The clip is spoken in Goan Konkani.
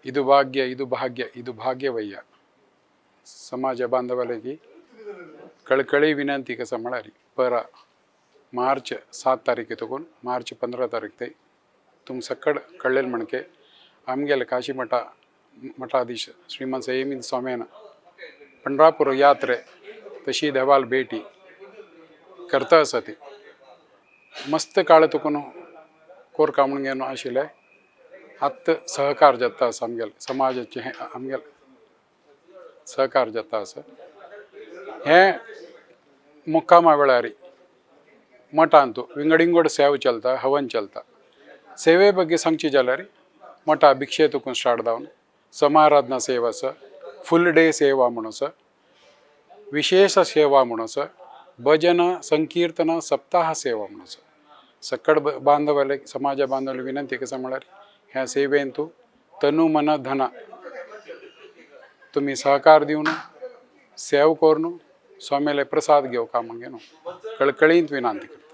ಇದು ಭಾಗ್ಯ, ಇದು ಭಾಗ್ಯ, ಇದು ಭಾಗ್ಯವಯ್ಯ. समाज बांधवाले कळकळी विनंती कसा म्हळ्यार परा मार्च 7 तारीख तकून मार्च 15 तारीख ते तुम सक्कड कळ्ळेल म्हणके आमगेले काशी मठ मठाधीश श्रीमंत संयमित स्वाम्यान पंढरापूर यात्रे तशी देवाल भेटी करता आसा. ती मस्त काळ तुकून कोरका म्हणून आशिल्लें. आत्त सहकार जाता आसा आमगेले समाजाचें, हें आमगेले सहकार जाता आसा. हें मुक्कामा वेळार मठांत विंगड विंगड सेवा चलता, हवन चलता. सेवे ಬಗ್ಗೆ सांगची जाल्यार मठा भिक्षे तुकून स्टार्ट जावन समाराधना सेवा आसा, फुल डे सेवा म्हणून आसा, विशेष सेवा म्हणून आसा, भजन संकीर्तन सप्ताह सेवा म्हणून आसा. सकड बांधवाले, समाज बांधवाले विनंती कसा म्हळ्यार ह्या सेवेन तूं तनु मन धन तुमी सहकार दिवन सेव करून स्वामीले प्रसाद घेवका म्हणगे न्हू कळकळींत विनंती करता.